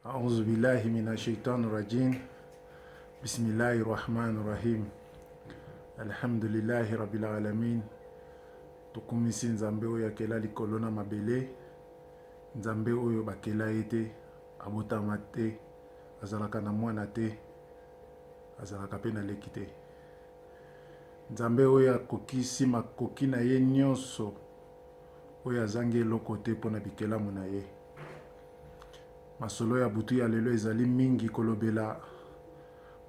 A'udhu billahi minash shaitani rajim. Bismillahir rahmanir rahim. Alhamdulillahi rabbil alamin. Tokumisi Nzambe oyo akela likolo na mabele. Nzambe oyo bakela ye te, abotama te, azalaka na mwana te, azalaka pe na leki te. Nzambe oyo akokisi makoki na ye nyonso, oyo azangi eloko te mpo na bikelamu na ye. Masolo ya butu ya lelo ezali mingi kolobela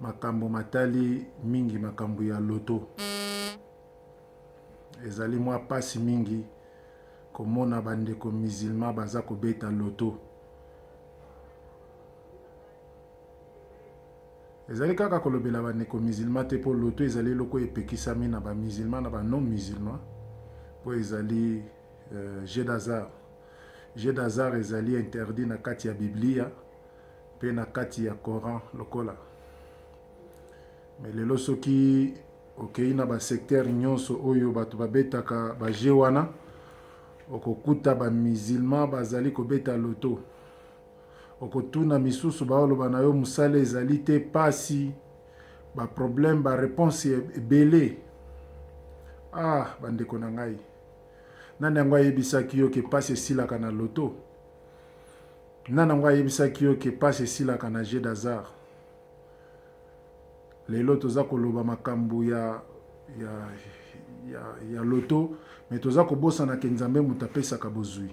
makambo matali mingi makambo ya loto. Ezali mwa pasi mingi komona bandeko musulman baza kobeta loto. Ezali kaka kolobela bandeko musulman te mpo loto ezali eloko epekisami na ba musulman na ba non musulman mpo ezali euh, jeu d'hasard. Jeu d'hasard ezali interdit na kati ya Biblia mpe na kati ya Coran lokola. Mais lelo soki okei na ba secteur nyonso oyo bato babetaka ba jeu wana, okokuta ba musulman bazali kobeta loto. Okotuna misusu baoloba na yo mosala ezali te, pasi, ba problème, ba reponse ebele. Ah bandeko na ngai, nani yango ayebisaki yo ke pasi esilaka na loto? Nani yango ayebisaki yo ke pasi esilaka na jeu d'hasard? Lelo toza koloba makambo ya ya ya, ya loto, mais toza kobosana ke Nzambe moto apesaka bozwi.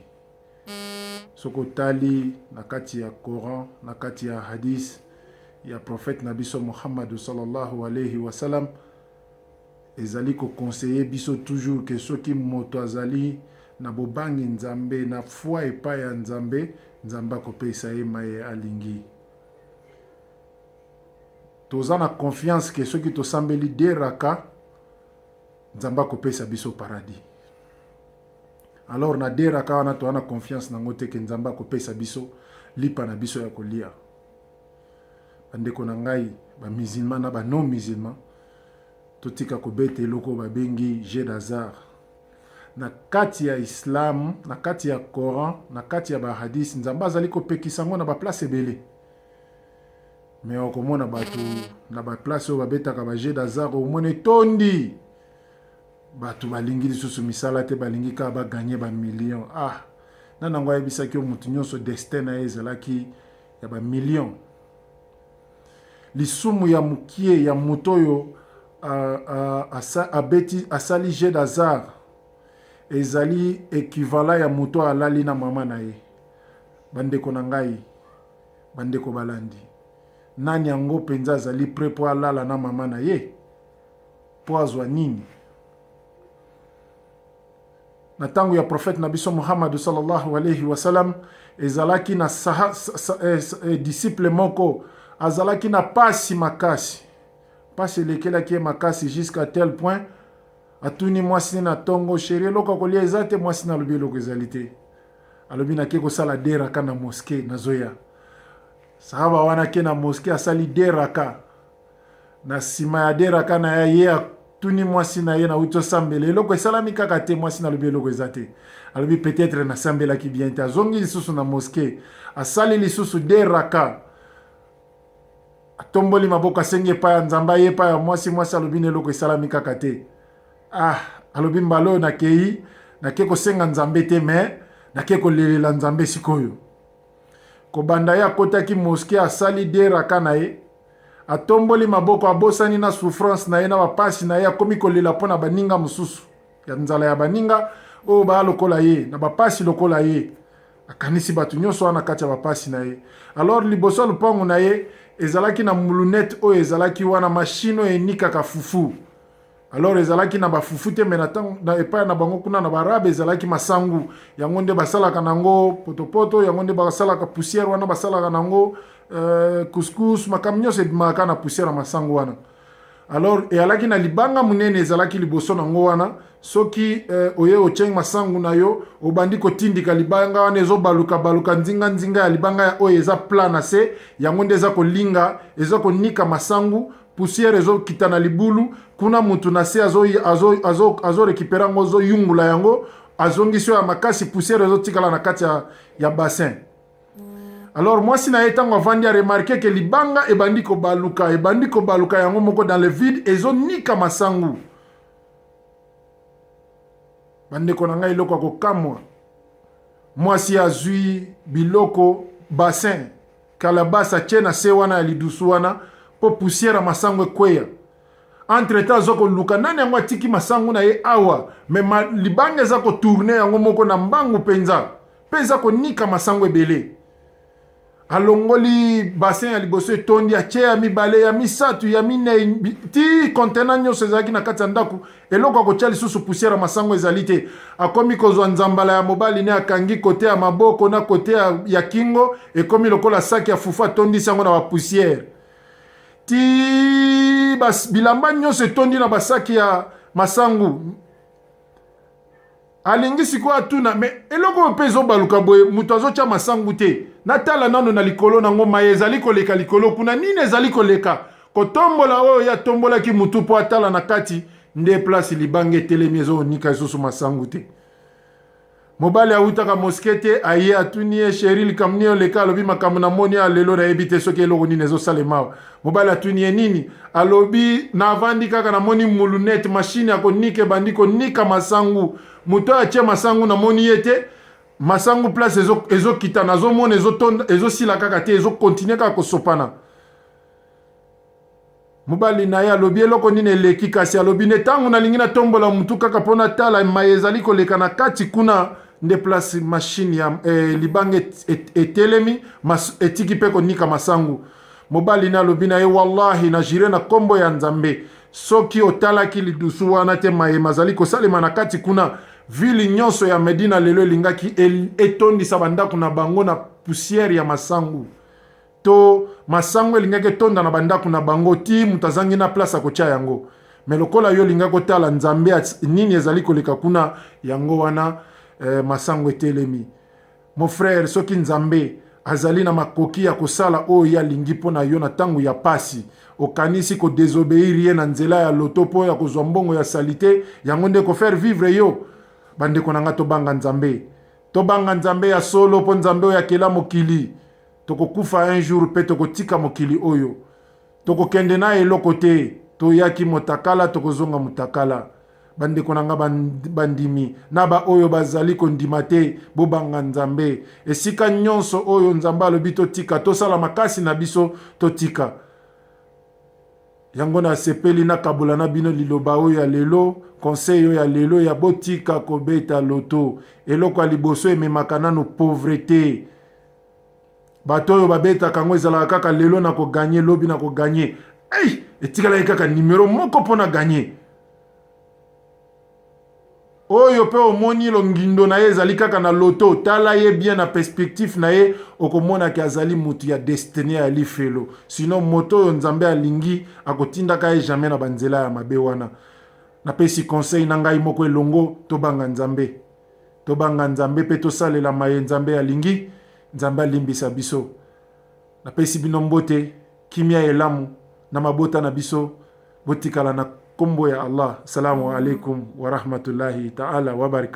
Soki otali na kati ya Coran, na kati ya hadith ya prophète na biso Muhammad sallallahu alayhi wa sallam, ezali ko conseiller biso toujours que soki moto azali na bobangi Nzambe, na foi epai ya Nzambe, Nzambe akopesa ye maye alingi. Toza na confiance que soki tosambeli deux raka, Nzambe akopesa biso paradis. Alors na deux raka wana toza na confiance nango te que Nzambe akopesa biso lipa na biso ya kolia. Bandeko na ngai ba musulman na ba non musulman, totika kobeta eloko oyo babengi jeu d'hasard. Na kati ya islam, na kati ya Coran, na kati ya ba hadith, Nzambe azali kopekisa yango na ba place ebele. Mais okomona bato na ba place oyo babetaka ba jeu d'hasard, omona etondi. Bato balingi lisusu misala te, balingi kaka ba gagner ba millions. Ah, nani yango ayebisaki yo moto nyonso destin na ye ezalaki ya ba millions? Lisumu ya mokie ya moto oyo abeti asali jeu d'hasard ezali equivalent ya moto oyo alali na mama na ye. Bandeko na ngai, bandeko balandi, nani yango mpenza azali prêt mpo alala na mama na ye? Mpo azwa nini? Na tango ya prophète na biso Muhammad sallallahu alayhi wa sallam, ezalaki na saha, sa, sa, eh, eh, disciple moko azalaki na pasi makasi, pasi elekelaki ye makasi jusqu'à tel point atuni mwasi na tongo, sheri eloko ya kolia eza te? Mwasi na alobi eloko ezali te. Alobi nake kosala deux raka na mosquée, nazoya. Sahaba wana ke na mosquée asali deux raka. Na sima ya deux raka na ye, ye atuni mwasi na ye, nauti osambela, eloko esalami kaka te? Mwasi na alobi eloko eza te. Alobi peut-être nasambelaki bien te. Azongi lisusu na mosquée, asali lisusu deux raka, atomboli maboko, asengi epai ya Nzambe, aye epai ya mwasi. Mwasi alobi na eloko esalami kaka te. Ah, alobi mbala oyo nakei, nake kosenga Nzambe te, mais nake kolelela Nzambe sikoyo. Kobanda ye akotaki mosquée, asali deux raka na ye, atomboli maboko, abosani na souffrance na ye na bapasi na ye, akomi kolela mpo na baninga mosusu ya nzala ya baninga oyo baya lokola ye na bapasi lokola ye. Akanisi bato nyonso wana kati ya bapasi na ye. Alors liboso ya lopango na ye ezalaki na mulunette oyo ezalaki wana machine oyo enikaka fufu. Alors ezalaki na bafufu te, me na tango na epai na bango kuna na barabe ezalaki masangu, yango nde basalaka nango potopoto, yango nde basalaka poussière wana, basalaka nango couscous, makambo nyonso ebimaka na poussière ya masangu wana. Alors eyalaki na libanga monene ezalaki liboso nango wana, soki oye otiengi masangu na yo, obandi kotindika libanga wana, ezobaluka baluka nzinga nzinga ya libanga ya oyo eza plat na se, yango nde eza kolinga, eza konika masangu, poussière ezokita na libulu kuna, mutu na se azo, azo, azo, azo récupérer yango, azoyungula yango, azongisi oyo ya makasi, poussière ezotikala na kati ya bassin. Alors mwasi na ye, ntango avandi, aremarquer ke libanga ebandi kobaluka, ebandi kobaluka yango moko dans le vide, ezonika masangu. Bandeko na ngai, eloko ya kokamwa, mwasi azwi biloko, bassin, calebasse, atie na se wana ya lidusu wana mpo poussière ya masango ekweya. Entre temps aza koluka nani yango atiki masango na ye awa, mais libanga eza kotourner yango moko na mbangu mpenza mpe eza konika masango ebele. Alongoli bassin ya liboso, etondi, atie ya mibale, ya misato, ya minei, ti contenant nyonso ezalaki na kati ya ndako. Eloko akotia lisusu poussière ya masango ezali te. Akomi kozwa nzambala ya mobali ne, akangi côté ya maboko na côté ya kingo, ekomi lokola saki ya fufu, atondisi yango na bapoussière ti bilamba nyonso etondi na basaki ya masangu. Alingi sikoyo atuna: "Mais eloko oyo mpe ezobaluka boye, moto azotya masangu te? Natala nano na likolo nango, maye ezali koleka likolo kuna, nini ezali koleka?" Kotombola oyo ye atombolaki mutu mpo atala na kati, nde place libanga etelemi, ezonika lisusu masangu te. Mobali awutaka mosquée te, aye, atuni ye: "Chéri, likambo nini oleka?" Alobi: "Makambo namoni ya lelo, nayebi te soki eloko nini ezosalema awa." Mobali atuni ye: "Nini?" Alobi: "Navandi kaka, namoni moulinette, machine ya konika, ebandi konika masangu. Moto oyo atie masangu, namoni ye te. Masangu place ezokita, nazomona ezosila kaka te, ezocontinuer kaka kosopana." Mobali na ye alobi: "Eloko nini eleki kasi?" Alobi: "Ne ntango nalingi natombola mutu kaka mpo natala maye ezali koleka na kati kuna, nde place machine ya libanga etelemi, etiki mpe konika masangu." Mobali na alobi na ye: "Wallahi, na jurer na nkombo ya Nzambe, soki otalaki lidusu wana te, mayema azali kosalema na kati kuna, ville nyonso ya Medina lelo elingaki etondisa bandako na bango na poussière ya masangu, to masango elingaki etonda na bandako na bango ti moto azangi na place akotia yango. Mais lokola yo olingaki kotala Nzambe nini ezali koleka kuna, yango wana masango etelemi." Mon frère, soki Nzambe azali na makoki ya kosala oyo ye alingi mpo na yo na ntango ya pasi, okanisi kodésobéir ye na nzela ya loto mpo ya kozwa mbongo ya saleté, yango nde kofaire vivre yo? Bandeko na nga, tobanga Nzambe, tobanga Nzambe ya solo, mpo Nzambe oyo akela mokili. Tokokufa un jour mpe tokotika mokili oyo, tokokende na eloko te. Toyaki motakala, tokozonga motakala. Bandeko na nga bandimi na baoyo bazali kondima te, bobanga Nzambe. Esika nyonso oyo Nzambe alobi totika, tosala makasi na biso totika yango. Nasepeli nakabola na bino liloba oyo ya lelo, conseil oyo ya lelo ya botika kobeta loto. Eloko ya liboso, ememaka nano pauvreté. Bato oyo babetaka yango, ezalaka kaka lelo na kogagner, lobi na kogagner, ei, etikalaki kaka nimero moko mpo na gagner. Oyo mpe omoni longindo na ye ezali kaka na loto, tala ye bien na perspective na ye, okomonaki azali motu ya destiné ya lifelo. Sinon moto oyo Nzambe alingi, akotindaka ye jamais na banzela ya mabe wana. Napesi conseil na ngai moko elongo: tobanga Nzambe, tobanga Nzambe mpe tosalela maye Nzambe alingi. Nzambe alimbisa biso. Napesi bino mbote, kimia elamu na mabota na biso. Botikala na nkombo ya Allah. Assalamu alaikum warahmatullahi taala wabarakatu.